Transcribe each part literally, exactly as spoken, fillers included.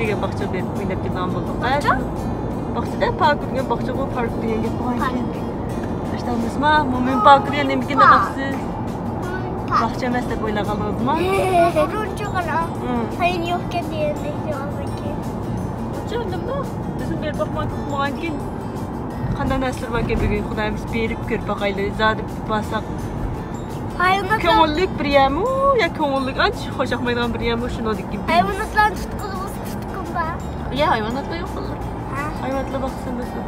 دېگەن باغچىغا بېرىپ ئويناپ كېلىدىغان بولدۇق. ھە؟ باغچا؟ باغچىدا پارك دېگەن، باغچىغۇ پارك دېگەن گەپ بار ئىكەن. پارك. ئاشتا مۇسما، مومىن پاركى دېگەن نېمىكىن دەپ باقسىز؟ پارك. باغچا ئەمەس دەپ ئويلاپ قالدىڭىزمۇ؟ ئۇنچە قارا. ھىم. سايىن يوقكەن دېگەندەك يوقكەن. چۈشەندىمدۇ؟ بىزمۇ بېرىپ باقمىغان، ئۇقمىغانكىن قانداق نەرسىلەر باركەن بۈگۈن، خۇدايىم، بىز بېرىپ كۆرۈپ باقايلى. زادى بارساق. ھايۋاناتلار. كۆڭۈللۈك بىر يەرمۇ يا كۆڭۈللۈك ئانچە خوش ياقمايدىغان بىر يەرمۇ شۇنىڭدىكى. ھايۋاناتلارنى تۇتقۇزغۇسى تۇتقۇن بار. يا ھايۋاناتلار يوق بالىلار. ھە. ھايۋاناتلار باغچىسى ئەمەس ئۇ.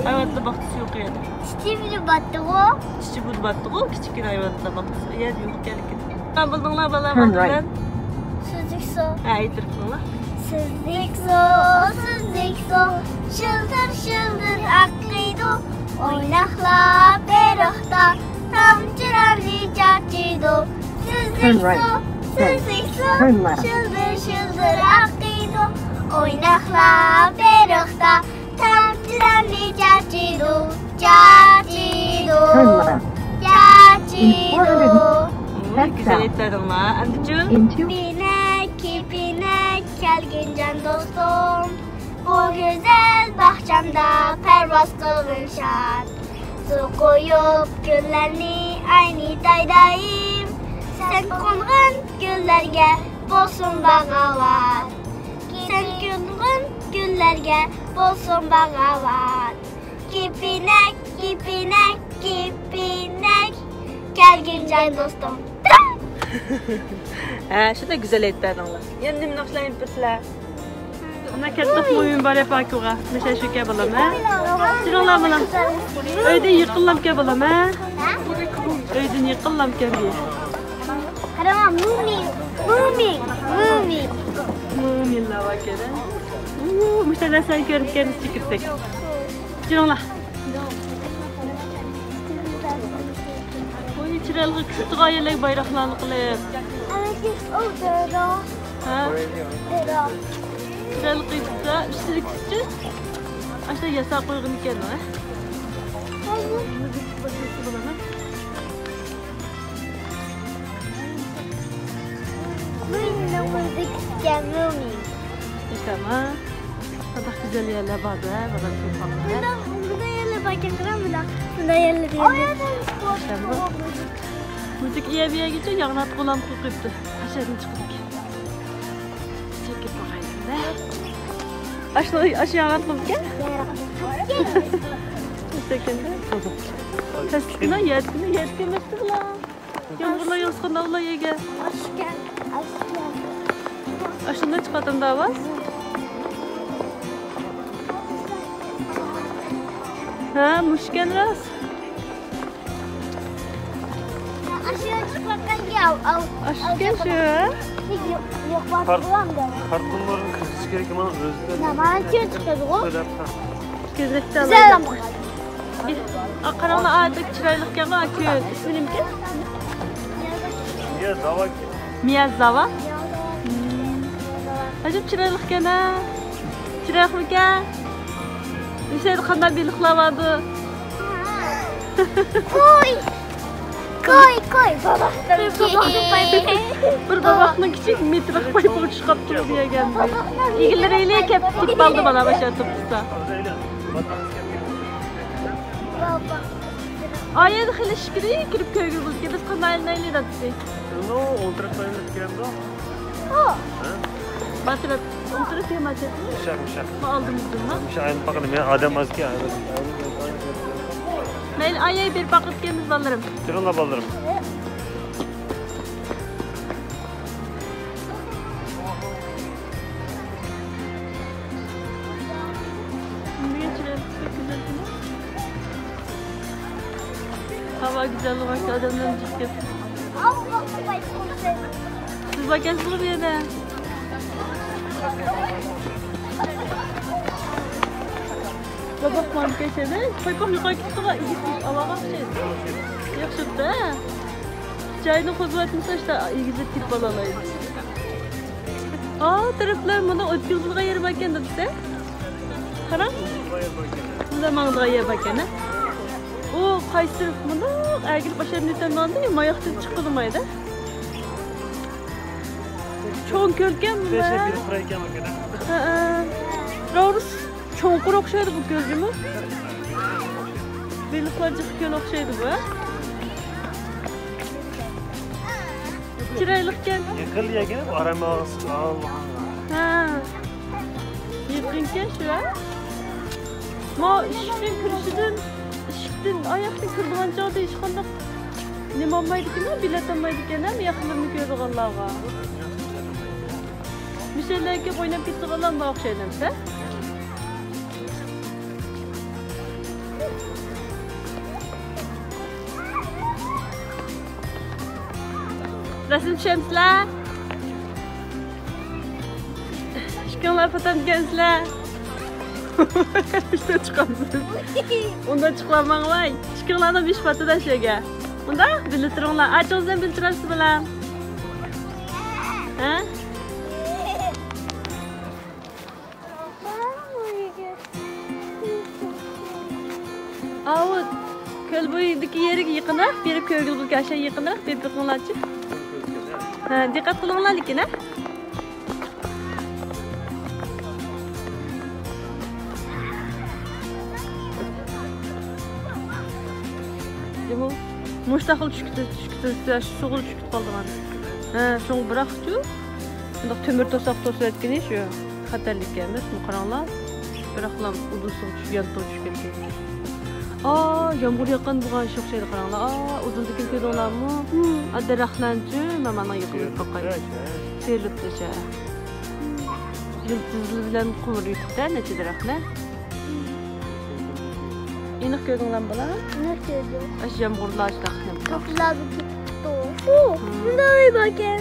ھايۋاناتلار باغچىسى يوق ئۇ يەردە. ئىچى بىلەن باتتىغۇ. ئىچى بىلەن باتتىغۇ، كىچىككىنە ھايۋاناتلار باغچىسى. ئۇ يەردە يوق ئىكەنلىكىنى. بىلدىڭلار بالىلار، ماڭا بىلەن. سۈزۈك سۇ. ھە، ئېيتىپ قىلىڭلار. سۈزۈك سۇ، سۈزۈك سۇ، شىلدىر شىلدىر ئاقىدۇ. ئويناقلاپ ئېرىقتا تامچىلارنى چاچىدۇ. سۈزۈك سۇ، سۈزۈك سۇ، شىلدىر شىلدىر ئاقىدۇ. ئويناقلاپ ئېرىقتا تامچىلارنى چاچىدۇ، چاچىدۇ، چاچىدۇ. ۋاي، گۈزەل ئېيتتىڭلار. ئەمدىچۇ؟ كېپىنەك، كېپىنەك، كەلگىن جان دوستۇم. بۇ گۈزەل باغچامدا پەرۋاز قىلغىن شاد. سۇ قۇيۇپ گۈللەرنى ئاينىتاي دائىم. سەن قونغان گۈللەرگە بولسۇن باغاۋات. سەن قونغان گۈللەرگە بولسۇن باغاۋات. كېپىنەك، كېپىنەك، كېپىنەك، كەلگىن جان دوستۇم. ھە، شۇنداق گۈزەل ئېيتىپ بەردىڭلار. يەنە نېمە ناخشىلار ئېيتىپسىلەر؟ ئانا كەتتۇق مۇھىم بار يا پاكىغا. مەشە شۇكە بالام، ھە؟ چىرىڭلار بالام. ئۆيدىن يېقىنلامكەن بالام، ھە؟ ئۆيدىن يېقىنلامكەن بۇ. قاراڭا، مۇمىن، مۇمىن، مۇمىن. مۇمىنلار باركەن، ھە؟ ئۇ، مۇشۇ نەرسىلەرنى كۆرۈپ كەلدىمىز، چېكىرتەك. چىرىڭلار. ۋاي، چىرايلىق كۈتۈۋاتىدىغان يەرلەرگە بايراقلارنى قىلىپ. ھە؟ چىرايلىق قىلىپتۇ. ئۈستىدىكىسىچۇ؟ ئاشۇنداق ياساپ قويغان ئىكەن، ھە؟ مۇزىكا بولسا بولىدۇ. مۇزىكا ئىكەن، مۇمىن. ئىشتەما. قانداق گۈزەل يەرلەر بار-دە، بۇنداق، بۇنداق يەرلەر باركەن، قاراڭ، بۇنداق، بۇنداق يەرلەر دېگەندە. مۇزىكا يەر بۇ يەرگىچۇ ياڭراتقۇ لامپا قويۇپتۇ. ئاشۇ يەردىن چىقىدىكەن. چېكىپ باقايلى. ئاشۇ، ئاشۇ ياڭراتقۇمىكەن؟ ياڭراتقۇ. تەسلىكىنى يەتكىنى يەتكىنى يامغۇرلار ياغسا قانداق بولا يەرگە؟ ئاشۇكەن، ئاشۇكەن. ئاشۇنداق چىقاتامدا ئاۋاز؟ ھە، مۇشۇكەن راست. ئاشۇ چىقىۋاتقان گەپ، ئاۋ، ئاۋ. ئاشۇكەن شۇ، ھە؟ يوق، يوق، بار، بولامدۇ؟ كارتونلارنى كىرگۈزۈش كېرەك، مانا ئۆزى. مانا چۈشۈپ چىقىدىغۇ. گۈزەل. گۈزەل. ئا، قاراڭلار، ئا، بەك چىرايلىقكەن، ئا، كۆل. ئىسمى نېمىكەن؟ مىيازاۋا. مىيازاۋا؟ مم. ئەجەب چىرايلىقكەن، ھە؟ چىرايلىقمىكەن؟ ئۆشەيدە قانداق بېلىقلار باردۇ؟ قوي. قوي، قوي، بابا. بىر باباقنىڭ كىچىك مېتىرلىق پايپىغا چۈشۈپ قاپتۇ دېگەن. ئىگىلىرى كەپ تېپىپ ئالدى بالا باشا تۇرۇپسا. ئايەن خېلى ئىچكىرى كىرىپ كۆرگىلى بولىدىكەن. بىز قانداق ئايلىنايلى دادىسى؟ ئۇنىڭ ئولتۇرۇپ قويۇپ كىرەمدۇ؟ ئۇ. ھە؟ ماترات. ئولتۇرۇپ يا ماترات. مۇشاق، مۇشاق. ما ئالدىمىزدىنمۇ؟ مۇشۇ ئايلىنىپ باقىلى، مەن ئادەم ئازكەن. مەيلى، ئايەن بېرىپ باقىپ كېلىمىز بالىلىرىم. كىرىڭلار بالىلىرىم. ھاۋا گۈزەل بولغاچقا ئادەملەرمۇ جىق كەپتۇ. سىز باركەنسىزغۇ بۇ يەردە؟ باباق ماڭا كەلسەدە، پايپاق يۇقىرى كېتىپتىغۇ، ئىگىت ئالاغا ئوخشايدۇ. ياخشى بوپتۇ، ھە؟ جايىنى قوزغىۋەتمىسە، ئىشتا ئېگىزلىك تېپىپ ئالالايدۇ. ئا، تەرەپلەر مانا ئۆتكۈزۈلگەن يېرى باركەن دەپسە. قاراڭ. بۇندا ماڭىدىغان يەر باركەن، ھە؟ ئۇ قايسى تەرەپ مۇنداق ئەگىلىپ ئاشۇ يەردىن ئۆتەلمىگەندە، ماياقتىن چىققىلىمايدۇ. چوڭ كۆلكەن بۇ. بىر قۇرۇيكەن باركەن، ھە؟ ھە، ھە. راۋرۇس چوڭقۇر ئوخشايدۇ بۇ كۆلگىمۇ. بېلىقلار جىق كۆل ئوخشايدۇ بۇ، ھە؟ چىرايلىقكەن. يېقىن يەرگە ئارام ئالسۇن. ھە. يېقىنكەن شۇ، ھە؟ ما ئىشىكتىن كىرىشىدىن، ئىشىكتىن، ئاياقتىن كىرىدىغان چاغدا ھېچقانداق نېمە ئالمايدىكەن، بېلەت ئالمايدىكەن، ھەم ياخشىلىرىنى كۆرىدىغانلارغا. مۇشۇ يەرلەرگە كېلىپ ئويناپ كېتىدىغانلار بار ئوخشايدۇ ئەمىسە. رەسىم چۈشەمسىلەر؟ ئىككىڭلار پاتامدىكەنسىلەر. ئۇنداق چىقامسىز؟ ئۇنداق چىقىۋالماڭ ۋاي. ئىككىڭلارنىڭ بېشى پاتىدۇ شۇ يەرگە. ئۇنداق بىللە تۇرۇڭلار. ئاچىڭىزدىن بىللە تۇرارسىز بالام. ھە؟ ئاۋۇ كۆل بويىدىكى يېرىگە يېقىنراق بېرىپ كۆرگىلى بولىدىكەن، ئاشۇ يېقىنراق بېرىپ بېقىڭلارچۇ. ھە، دىققەت قىلىڭلار لېكىن، ھە. مۇشۇنداق قىلىپ چۈشكۈتۈلسە، سۇغىلا چۈشكۈتۈپ قالىدىغان. ھە، شۇڭا بىراقچۇ، بۇنداق تۆمۈر توساق توسۇۋەتكىنى شۇ خەتەرلىك ئەمەسمۇ، قاراڭلار. بىراقلا ئۇدۇل سۇغا چۈشۈپ، يانتۇغا چۈشۈپ كەتكەن. ئا، يامغۇر ياغقان بولغان ئىش ئوخشايدۇ، قاراڭلار. ئا، ئۇدۇلدىكىنى كۆردۈڭلارمۇ؟ ھىم. ئا، دەرەخلەرنىچۇ، ماماننىڭ يېقىنىدا باققان. سېرىلىپ تۇرۇشى. يىلتىزلىرى بىلەن قومۇر يېتىپتۇ، نەچچە دەرەخلەر. ئېنىق كۆردۈڭلارمۇ بالام؟ ئېنىق كۆردۈم. ئاشۇ يامغۇرلار شۇنداق قىلىپ. توپلار كېتىپتۇ. ئۇ، مۇنداق باركەن.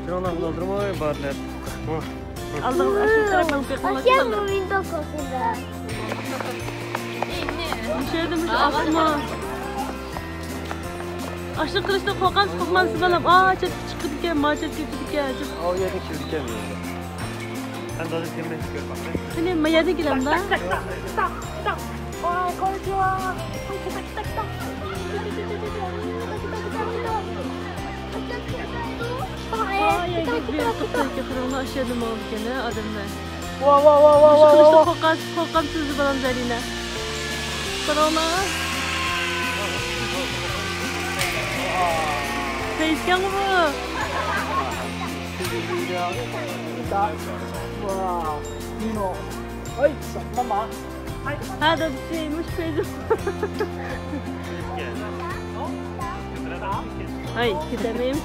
شۇنىڭلار بولدۇرماي بارلار. ئالدىڭىز ئاشۇ تەرەپ مەن بېقىڭلار. ئاشۇ يەردە مۇشۇ ئاسما. ئاشۇ قىلىشتىن قورقامسىز، قورقمامسىز بالام؟ ئا، چەتكە چىقىدىكەن، ما چەتكە كېتىدىكەن. ئاۋۇ يەردىن كېلىدىكەن. قېنى، ما يەردىن كېلەمدا؟ ئاي، بەك بېرىپ توختايدىكەن، قاراڭلار، ئاشۇ يەردە ماڭىدىكەن ئادەملەر. ۋا، ۋا، ۋا، ۋا، ۋا، ۋا. قورقامسىز، قورقامسىز بالام زەرىنە. قاراڭلار. پەيزكەنغۇ بۇ؟ ۋا، مىنو. ھەي، ساقلىما. ھە، دادىسى، مۇشۇ كۆيدۈم. ھەي، كېتەلمەيمىز.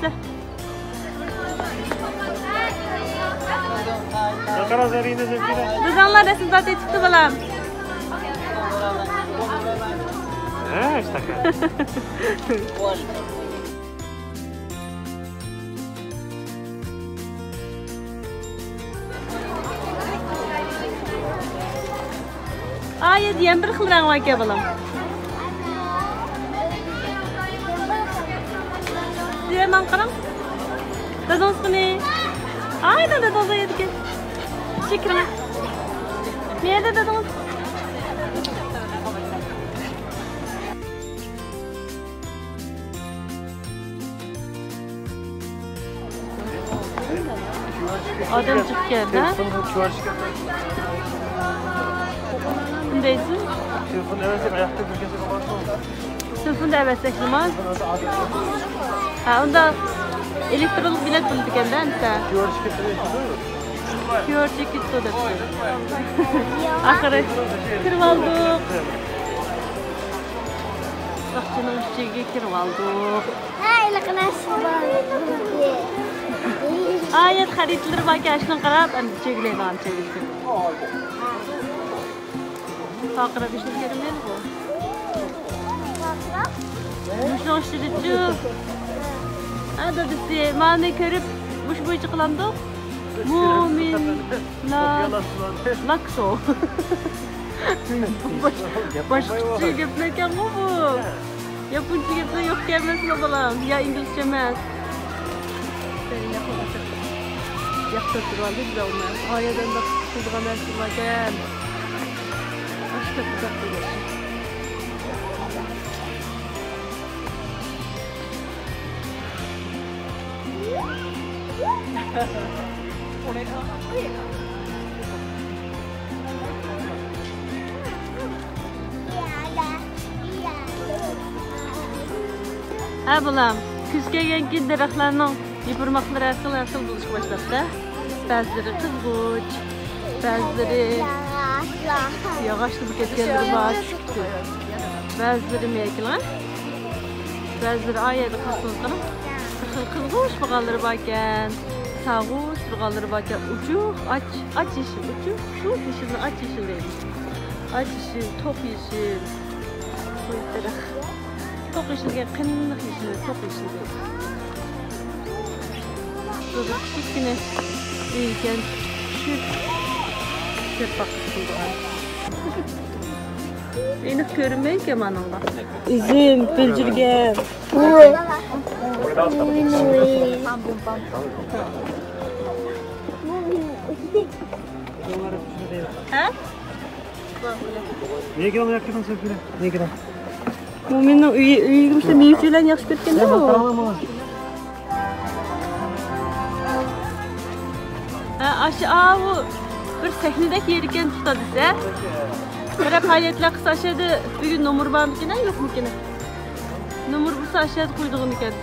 داداڭلار رەسىم تارتىۋېتىپتۇ، بالام. ھە، ئىشتاكا. ئايەت يەنە بىر خىل رەڭ باركەن بالام. سىلەر ماڭا قاراڭ. دادىڭىز قېنى؟ ئايدا دادىڭىز ئايەتكەن. ئىچىگە كىرىڭ. نەدە دادىڭىز؟ ئادەم جىقكەن، ھە؟ تېلېفونغا كيۇ ئار شىكەت. نېمە دەيسىز؟ تېلېفون ئەۋەتسەك، ئاياقتا بىر كەسەك بارسۇن. تېلېفوندا ئەۋەتسەك نېمە؟ ھە، ئۇندا ئېلېكترونلۇق بېلەت بولىدىكەن-دە، ئەمىسە. كيۇ ئار شىكەت دېگەن شۇ. كيۇ ئار شىكەت دەپتۇ. ئاخىرى كىرىۋالدۇق. باغچىنىڭ ئىچىگە كىرىۋالدۇق. ھە، ھېلىقى نەرسە بار. ئايەت خەرىتىلىرى باركەن، شۇنىڭغا قاراپ، ئەمدى چۆگىلەيدىغان چۆگىلىسى. پارقىراپ يۈرۈشنى كۆرمەيدىغۇ. مۇشۇنىڭ ئۈستىدىچۇ. ھە، دادىسى، مانى كۆرۈپ، مۇشۇ بويىچە قىلامدۇق. مۇمىن. لا، لاكسو. باش-، باشقىچە گەپلەركەنغۇ بۇ. ياپونچە گەپلەر يوقكەن ئەمەسمۇ بالام؟ يا ئىنگلىزچە ئەمەس. ياقتا تۇرۇۋالدى بىراۋمۇ. ئايەدەن بېقىپ قىلىدىغان نەرسە باركەن. باشقا بىر گەپ قىلمايدۇ. ھە بالام، كۈز كەلگەنكىن دەرەخلەرنىڭ يوپۇرماقلىرى ھەر خىل، ھەر خىل بولۇشقا باشلاپتۇ. بەزىلىرى قىزغۇچ، بەزىلىرى ياغاچلا بولۇپ كەتكەنلىرى بار، چۈشۈپتۇ. بەزىلىرى مېكىلغان، بەزىلىرى ئا يەردە قارىسىڭىز قاراڭ، بىر خىل قىزغۇچ بولغانلىرى باركەن، سارغۇچ بولغانلىرى باركەن، ئوچۇق، ئاچ، ئاچ يېشىل، ئوچۇق، شۇ يېشىلنى ئاچ يېشىل دەيمىز. ئاچ يېشىل، توق يېشىل. بۇ دەرەخ. توق يېشىل دېگەن قېنىق يېشىل، توق يېشىل دەيدۇ. بۇ بىر كىچىككىنە ئۆي ئىكەن. شۇ چۆپ باققۇچى قىلىدىغان. ئېنىق كۆرۈنمەيدىكەن مانىڭغا. ئۈزۈم، بۆلجۈرگەن. ھە؟ Ne kadar yakın sen söyle. Ne kadar? بۇ مېنىڭ ئۆي، ئۆيىگە مۇشۇ مېۋىچىلەرنى ياخشى كۆرگەندە ئۇ. ھە، ئاشۇ، ئاۋۇ بىر سەھنىدەك يەر ئىكەن، توختاپ دېسە. بىرەر پائالىيەتلەر قىلسا، ئاشۇ يەردە بۈگۈن نومۇر بارمىكىن، يوقمىكىن؟ نومۇر بولسا، ئاشۇ يەردە قويىدىغان ئىكەن.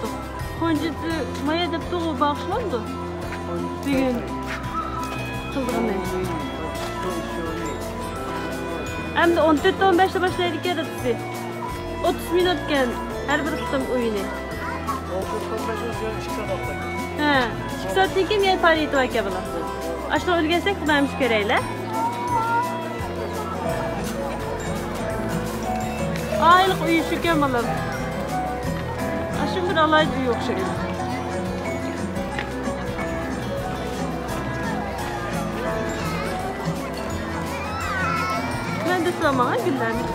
خۇنجىتى مايا دەپتۇ، ئۇ باغىشلاندى. بۈگۈن قىلدىغىنى. ئەمدى ئون تۆت، ئون بەشتە باشلايدىكەن دادىسى. ئوتتۇز مىنۇتكەن ھەر بىر قېتىم ئويۇنى. ھە، ئىككى سائەتتىن كېيىن يەنە پائالىيىتى باركەن بۇلار. ئاشۇنى ئۆگەنسەك، خۇدايىمىز كۆرەيلى. ئائىلىلىك ئۆيى شۇكەن، بالام. ئاشۇ بىر ئالاھىدە ئۆي ئوخشايدۇ. مەن دەسسە ماڭا گۈللەرنى.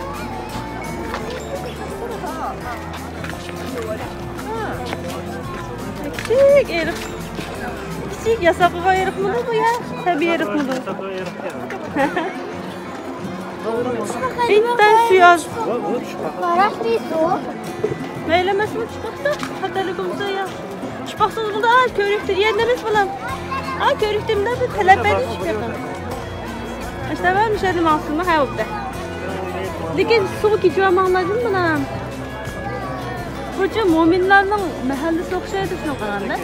كىچىك ئېرىق. كىچىك ياساقلىغان ئېرىقمىدۇ بۇ يا؟ تەبىئىي ئېرىقمىدۇ؟ ئىنتايىن سۇ ئاز. مەيلى ئەمەسمۇ چىقىپتۇ؟ خەتەرلىك بولمىسا يا. چىقىپ باقسىڭىز بولىدۇ. ئا، كۆرۈكتە يەنە ئەمەس بالام. ئا، كۆرۈكتە مۇنداق بىر تەلەپەيدە چۈشۈپ كەتتىم. ئاشۇنداق مۇشۇ يەردە ماڭسىنمۇ؟ ھە، بوپتۇ. لېكىن سۇغا كېچىۋالماڭلار دېدىم بالام. بۇچۇ مۆمىنلارنىڭ مەھەللىسى ئوخشايدۇ شۇنىڭغا قارىغاندا.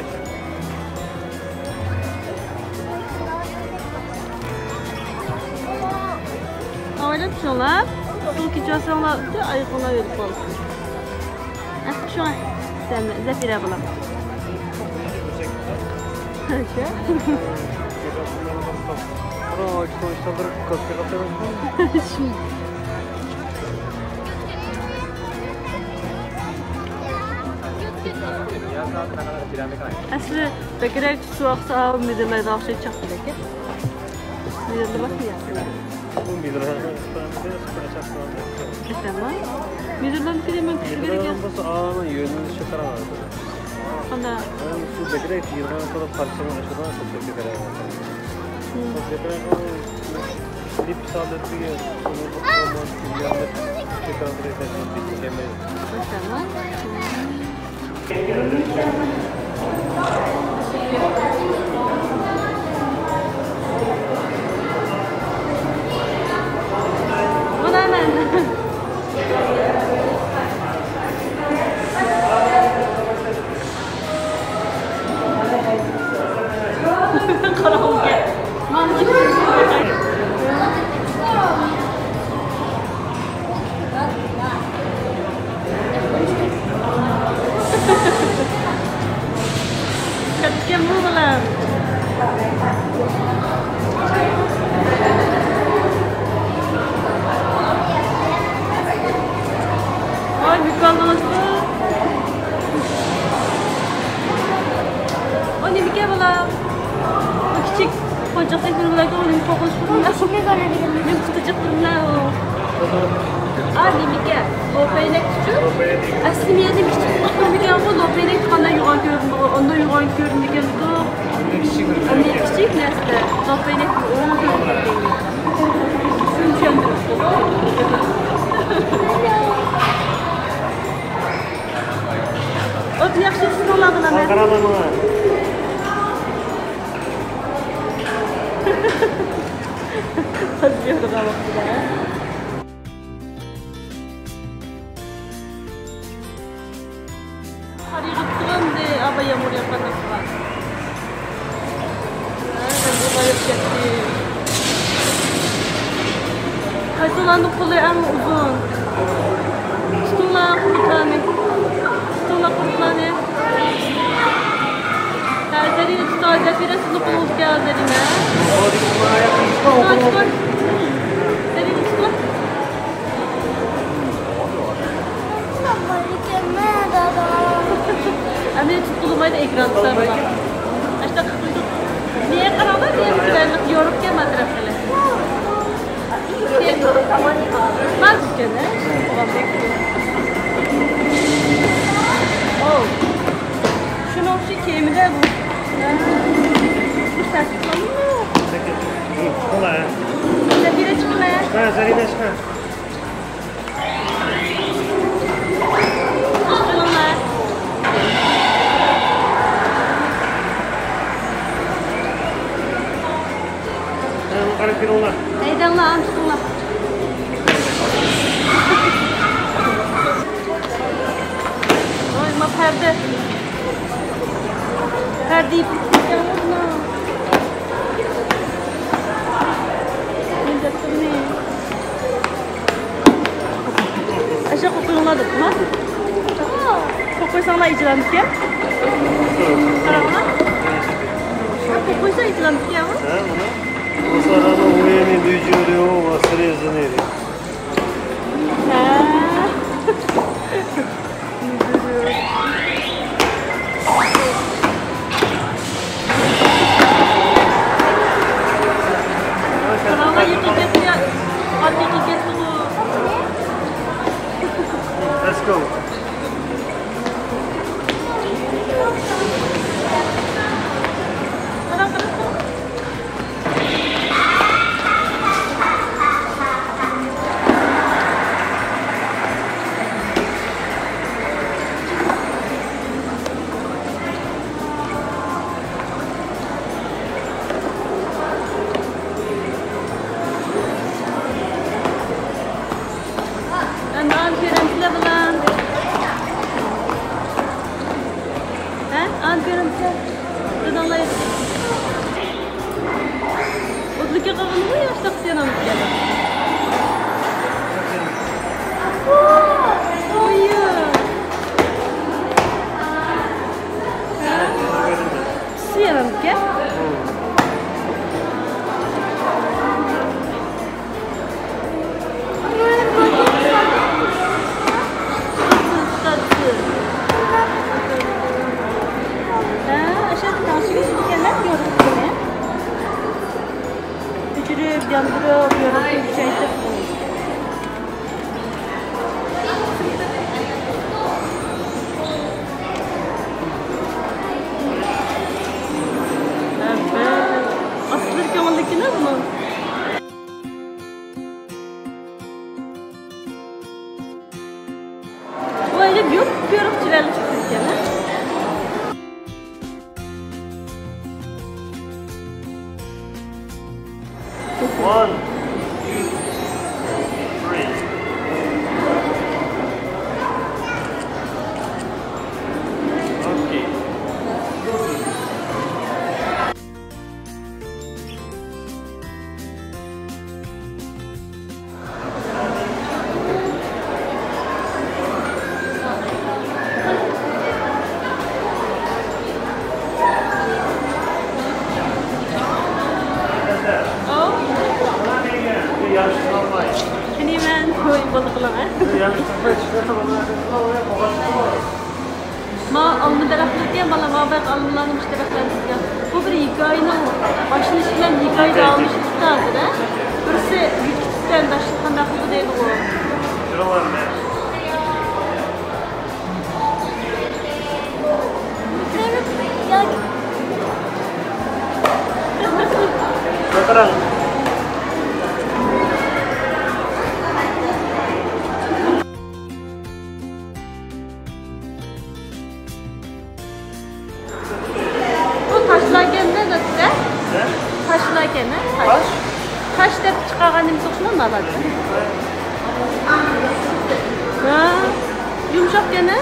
ئاۋايلاپ چوڭلاپ، سۇ كېچىۋالساڭلار، ئايىقىڭلار ئۆلۈپ قالىدۇ. ئەھ، شۇڭا سەن زەپىرە بولام. ئەسلى بەكرەك سۇ ئاقسا، مىدىرلايدىغان ئوخشايدۇ، چاققىدەك. مىدىرلىماسمۇ يا؟ بۇ مىدىرلىغان ئىككى پارچە چاققان. ئەسلىما؟ مىدىرلىغان كېلىمەن كۈچلۈك ئىكەن. بولسا ئانىڭ يۆنىلىشى قاراڭ. قانداق؟ سۇ بەكرەك يىغىلغان قىلىپ پارچىنىڭ ئىچىدە سۇ كۆپىرەك. لىپ سالىدىغان سۇنى بولماس، يەرلىك تەكرار قىلىش. ماشاللا. كەتكەنمۇ بالام؟ ۋاي، بىكالدىڭىزمۇ؟ ئۇ نېمىكەن بالام؟ بۇ كىچىك قونچاقتەك بىر بولاركەن، ئۇ نېمە قوقۇش بىلمەم. نېمە قۇتىجىق بىلمەم ئۇ. ئا، نېمىكەن؟ لوپەينەك ئۈچۈن؟ ئەسلى مېنىڭ كىچىك قىزىمكەنغۇ، لوپەينەك قانداق يوغان كۆرۈندىغۇ، ئانداق يوغان كۆرۈندىكەن. ئەمدى كىچىك نەرسىلەر، لوپەينەك ئۇ كۆرۈندىكەن. شۇنى چۈشەندۈرۈپتۇ. ئوت ياخشى ئىسسىنىڭلار بىلەن. قاراڭلار ماڭا. قىز يورۇغان ۋاقتىدا. قار يېغىپ تۇرغانىدى، ئابا يامغۇر ياغقاندەك قىلغان. ھە، يامغۇر ياغىپ كەتتى. قايسىلارنىڭ قولى ئەڭ ئۇزۇن؟ تۇتۇڭلار قۇرتلارنى. تۇتۇڭلار قۇرتلارنى. ھە، زەرىنە تۇتۇڭ، زەفىرە سىزنىڭ قولىڭىزغا زەرىنە. زەرىنە تۇتۇڭ. ئەمدى تۇتقىلى بولمايدۇ، ئېكران قىسار بۇلار. ئاشۇنداق قىلىپ قويدۇق. نېگە قاراڭلار، نېگە بىزلەرنى يورۇپ كەلمە ئەتراپقا. ماز ئىكەن، ھە؟ ئوۋ. شۇنىڭ ئۈچۈن كېمىدە بۇ. بۇ سەككىز سوممۇ؟ سەككىز. زەفىرە چىقما. چىقما، زەفىرە چىقما. ھەيدەڭلار، ئانچە قىلىڭلار. ۋاي، ما پەردە. پەردە يېپىپ كېتىڭلار. ئاشۇ قويۇڭلار دەپتۇ. قويساڭلار ئېچىلامدىكەن. قاراڭلار. قويسا ئېچىلامدىكەن. ھە، مانا. ھە. قاراڭلار، يېقىن كەتتى. ئات يېقىن كەتتىغۇ. Let's go. قاراڭ، قاراڭ، قاراڭ. ئەمدى ئانى كۆرەمسىلەر بۇلار؟ ھە؟ ئانى كۆرەمسىلەر؟ داداڭلار ياتىدۇ. ئوتلۇكى قالغىنىغۇ ياشلىق سىيانام ئىكەن. ئويۇ. ھە؟ سىيانام ئىكەن. ئۆچۈرۈپ، ياندۇرۇپ، يورۇپ، كۈچەيتىپ. ئاستىدىن كۆڭۈللۈككىنە بۇنىڭ. بۇ ئەجەب يوق يورۇقچىلارلىق چىقىدىكەن، ھە؟ One, two, three. Okay. بىلىمەن، بولدى قىلىڭ، ھە؟ ما ئالما دەرەخلىرىكەن، بالا، ما بايىقى ئالمىلارنى مۇشۇ دەرەخلەرنى سىزگەن. بۇ بىر ھېكايىنىڭ باشلىنىشى بىلەن ھېكايە داۋاملىشىپ كېتىدۇ ھازىر، ھە؟ بىرسى يۈكۈپ كەتكەن داشلىق قانداق قىلدى دەيدىغۇ. قاراڭ. بۇ تاشلاركەن-دە، دەتتە؟ ھە؟ تاشلاركەن-ھە؟ تاش. تاش؟ تاش دەپ چىقارغان نېمىسى ئوخشىمامدۇ ئالادىن؟ ھە، يۇمشاقكەن-ھە؟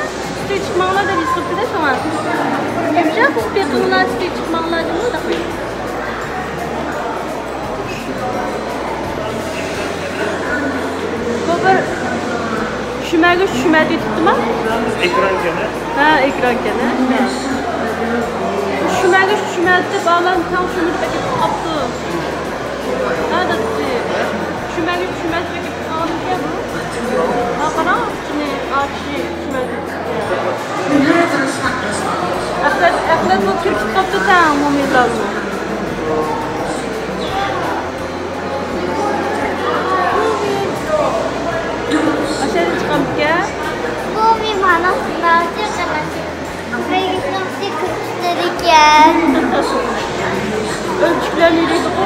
ئۈستىگە چىقماڭلار دەپ ھېس قىلىپتۇ-دە شۇڭا. يۇمشاق قىلىپ بېقىڭلار، ئۈستىگە چىقماڭلار دېدىمۇ، دەپ قويدۇم. بۇ بىر چۈشۈمەرگە چۈشۈمەر دېتىپتىما؟ ئېكرانكەن، ھە؟ ھە، ئېكرانكەن، ھە؟ چۈشۈمەرگە چۈشۈمەرتىپ، ئالان تەڭ چۈشۈمەرتىپ ئەكېتىپ قاپتۇ. ھە، دادىسى. چۈشۈمەرگە چۈشۈمەرتىپ ئەكېتىپ قالغانىكەن بۇ. ھە، قاراڭ، ئىچىنى ئاچىشى چۈشۈمەرتىپ. ئەخلەت، ئەخلەت بۇ كىرپىك قاپتۇ تەڭ مومىلارمۇ. ئاشۇ يەردىن چىقامدىكەن؟ بۇ مېھمانخانىدا ئىكەن. ئۆلچۈكلەرنى ئېلىۋېتىپتۇ.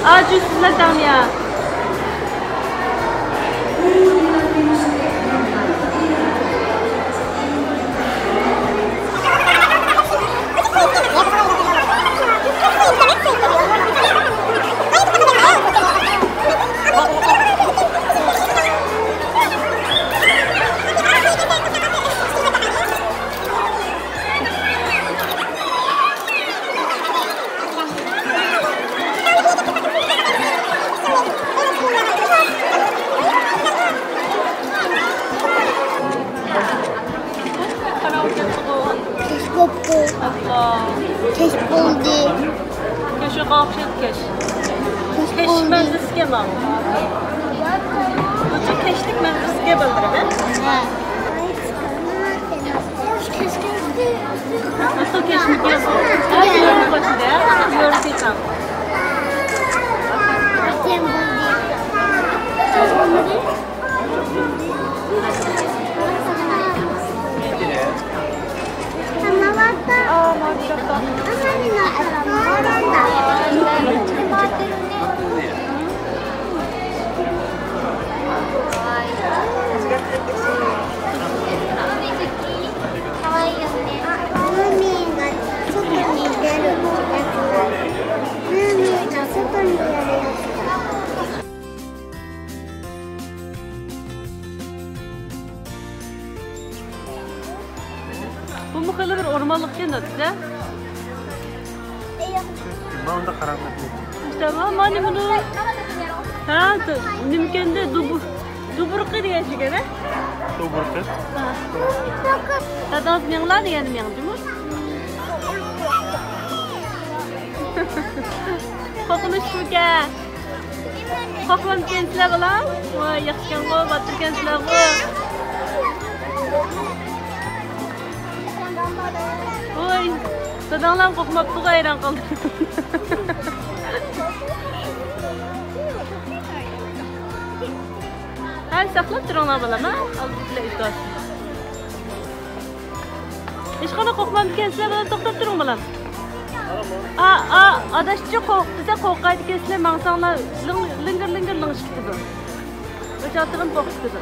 ئاجىز سىزلەر داڭيا. كەچ بوپتۇ. ئاللا. كەچ بولدى. كەچ يوقاپ كەچ. كەچ كەچ بولدى. مەززىسىگە ماڭ. بۇ كەچلىك مەززىسىگە بالدۇرۇم، ھە؟ ھە. ئاتو كەچلىك يوق. ھازىر يولنىڭ باشىدا، يولنى تېپىڭ. بۇمۇ خېلى بىر ئورمانلىقكەن دەپتۇ-دە. مانا ئۇنداق قاراڭ. ئىشتە، ما، ما نېمىدۇ؟ ھە، نېمىكەندە، دۇبۇ-، دۇبۇرقى دېگەن شۇكەن، ھە؟ دۇبۇرقى؟ ھە. دادىڭىز مېڭىلا دېگەندە مېڭدىمۇ؟ قورقۇنچلۇقمىكەن؟ قورقمامدىكەنسىلەر بالام؟ ۋاي، ياخشىكەنغۇ، باتۇركەنسىلەرغۇ. ۋاي، داداڭلارمۇ قورقماپتىغۇ، ھەيران قالدىم. ھە، ساقلاپ تۇرۇڭلار بالام، ھە؟ ئالدى بىلەن ئۆتۈۋاتىمەن. ھېچقانداق قورقمامدىكەنسىلەر، بالام، توختاپ تۇرۇڭ، بالام. ئا، ئا، ئاداشچۇ، قورق دېسە قورقايدىكەنسىلەر، ماڭساڭلار لىڭ-، لىڭگىر، لىڭگىر لىڭشىپ كېتىدۇ. ئۆچ ئاتىغىنى قورقۇپ كېتىدۇ.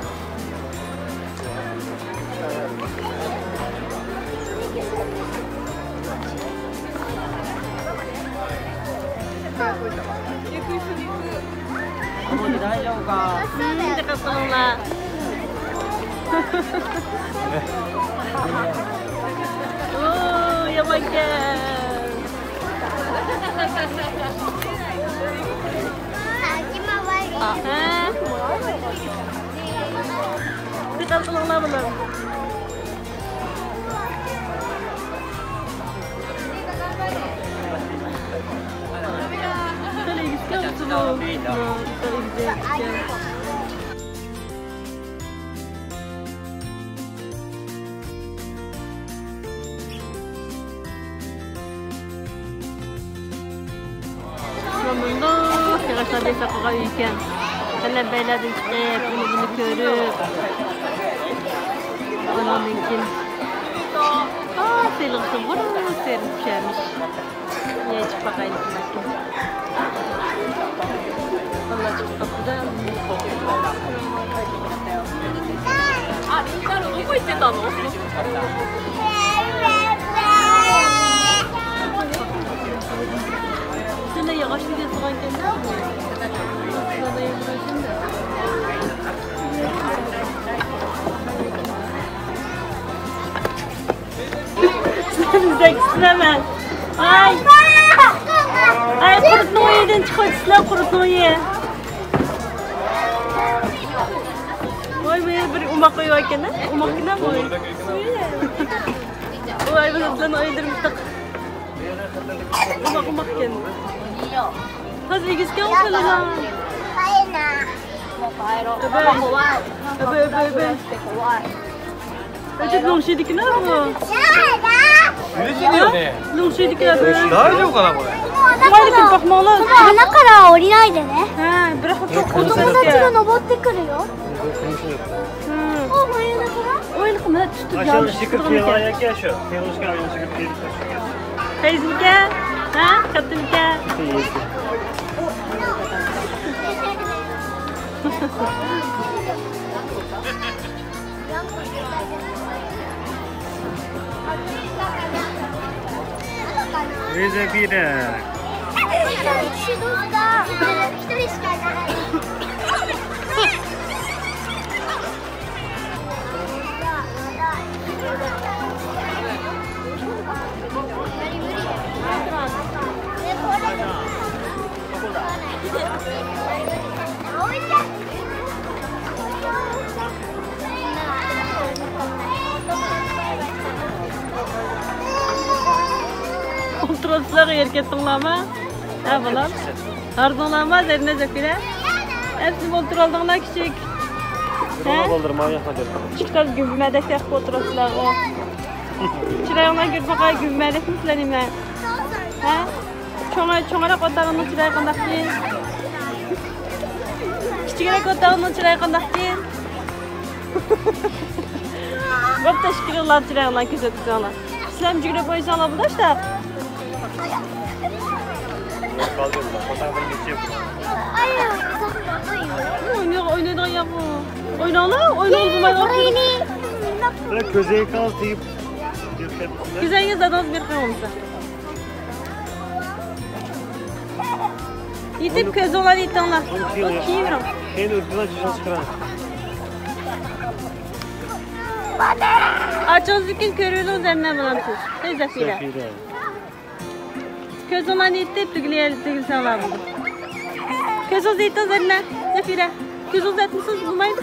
ھىم، دىققەت قىلىڭلار. ئوو، يامانكەن. ھە؟ دىققەت قىلىڭلار بۇلار. خېلى ئىگىسىكەن بۇ. خېلى ئىگىسىكەن. مۇنداق ياغاچلار بېسىپ قويغان ئۆيكەن. لەببەيلەردىن چىقىپ، ئۇنى بۇنى كۆرۈپ، ئۇنىڭدىن كېيىن، ئا، سېلىغۇسى بۇرۇن سېرىن چۈشەرمىش. يەي چىقىپ باقايلى. بالىلار چىقىپ قاپتۇ-دە. ماشىنا كەتكەن. ئاي. ئاي، قۇرتنىڭ ئۆيىدىن چىقىۋېتىسىلەر، قۇرتنىڭ ئۆيى. ۋاي، بۇ يەر بىر ئوماق ئۆي باركەن، ئوماقكىنا بۇ ئۆي. ۋاي، بۇلارنىڭ ئۆيلىرى مۇتلەق. ئوماق، ئوماقكەن. ھازىر ئېگىزكەن ئۇ خېلىلا. ئەبەي. ئەبەي، ئەبەي، ئەبەي. ئەجەب لوڭشىيدىكىنا بۇ. لوڭشىيدىكىنا بۇ. 大丈夫かな、これ。 قاراڭ، باقماڭلار. この穴からは降りないでね。 ھە، بىراق بۇ چوڭ 子供たちが登ってくるよ。 ھە. お前だから。 ئويلىقى مانا تۇتۇپ يالىشىپ تۇرىدىغان ئىكەن. ئاشۇ ئىشىككە كىرىۋالايكەن، شۇ. تېرىلىشكە ئاشۇ ئىشىككە كىرىپ. قەيسىمىكەن؟ ھە؟ كاتتىمىكەن؟ Where's the Peter? 一人しかいない。 ئولتۇرۇپسىلەرغۇ، يەر كەتتىڭلارمۇ؟ ھە، بالام؟ ھاردىڭلارمۇ، زەرىنە، زەفىرە؟ ئەپسىنىپ ئولتۇرالدىڭلار، كىچىك. ھە؟ بالىلىرىم، ئاياققا دەپ. كىچىك تال گۈمبىمەدەك تېخىپ ئولتۇرۇپسىلەرغۇ. چىرايىڭلار كۆرۈپ باقاي، گۈمبىمەدەكمۇسىلەر نېمە؟ ھە؟ چوڭ-، چوڭراق ئوتاغىنىڭ چىرايى قانداقكىن؟ كىچىكرەك ئوتاغىنىڭ چىرايى قانداقكىن؟ بوپتۇ، ئىككىلىڭلار چىرايىڭلارنى كۆرسەتكۈزۈڭلار. سىلەرمۇ جۈگرەپ ئوينىساڭلار بولىدۇ، ئاشتاق. ئوينايدىغان، ئوينايدىغان ياق بۇ. ئويناڭلار، ئوينىغىلى بولمايدىغان. كۆزەيگە قالسا تېگىپ. كۆزەيگە زادىڭىز بېرىپ قويۇڭ بولمىسا. يېتىپ كۆزۈڭلارنى يېتىڭلار. ئۇ كېيىن. كېيىن ئۆتكۈزۈڭ، چىشىڭ چىقىرىڭ. ئاچىڭىزدىن كېيىن كۆرۈۋېلىڭ، زەرنە بالام سىز. ھەي، زەفىرە. زەفىرە. كۆزۈڭلارنى يېتىپ، تۈگۈل يەردە تۈگۈلسەڭلار بولىدۇ. كۆزىڭىزنى يېتىڭ، زەرنە. زەفىرە. كۆزىڭىزنى يەتمىسىڭىز بولمايدۇ.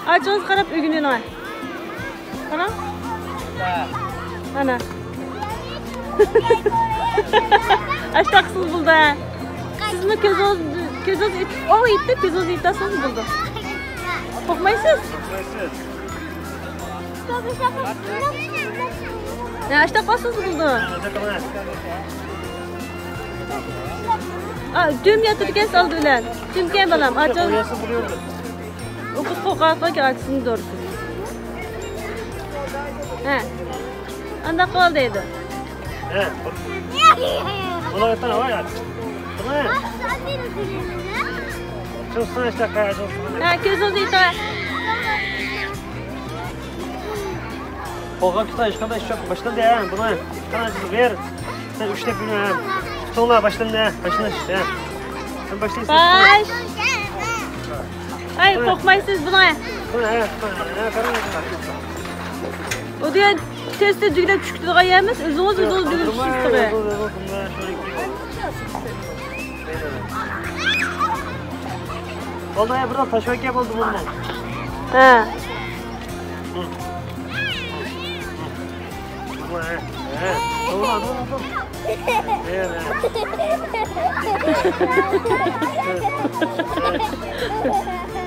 ئاچىڭىزغا قاراپ ئۆگىنىۋېلىڭ. قاراڭ. ئانا. ئاشتاق قىلسىڭىز بولىدۇ. سىزمۇ كۆزىڭىز، كۆزىڭىز يېتىپ، ئوۋ، يېتىپ، كۆزىڭىزنى يېتەلسىڭىز بولىدۇ. قورقمايسىز؟ ھە، ئاشتاق قىلسىڭىز بولىدۇ. ئا، دۈم ياتىدىكەنسىز ئالدى بىلەن. دۈمكەن بالام، ئاچىڭىز. ئۇ قىز قورقۇۋاتقانكەن، ئاچىسىنى دورىسى. ھە. ئانداق قىل دەيدۇ. ھە. بۇلار ئېيتقان ھاۋا ياق. بۇنى. چوسسان ئىشتە قايا چوسسان. ھە، كۆزىڭىزنى يېتىڭ. قورقۇپ كېتىڭ، ھېچقانداق ئىش يوق. باشلاندى ھە، بۇنى. قاراڭ، بېرىپ. سەن ئۈچ دەپ يۈرمە ھە. تۇتۇڭلار، باشلاندى ھە. باشلاش ھە. سەن باشلايسەن. باش. ئاي، قورقمايسىز بۇنى. بۇنى ھە، بۇنى ھە، قاراڭ. ئۇ دېگەن تېز-تېز دۈگىلەپ چۈشۈپ كېتىدىغان يەر ئەمەس، ئۆزىڭىز، ئۆزىڭىز دۈگىلىپ چۈشۈپ كېتىدىغان. بولدى، يا بىر تاش ئەكە بولدى بۇنى. ھە.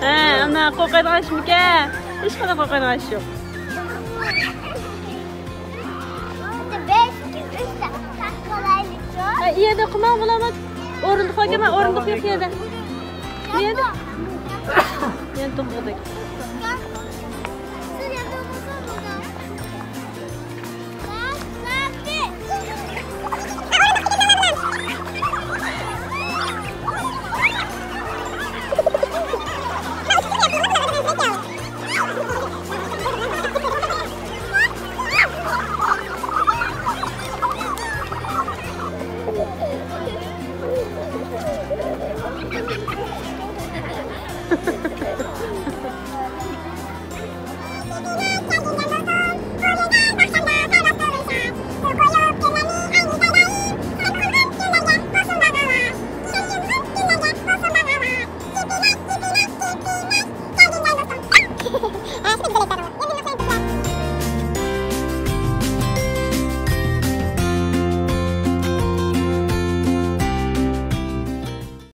ھە، ئانا، قورقىدىغان ئىشمىكەن؟ ھېچقانداق قورقىدىغان ئىش يوق. ھە، ئۇ يەردە قىلماڭ، بۇلارمۇ ئورۇندۇق باركەن، ئورۇندۇق يوق ئۇ يەردە. ئۇ يەردە. يەنە توختىدى.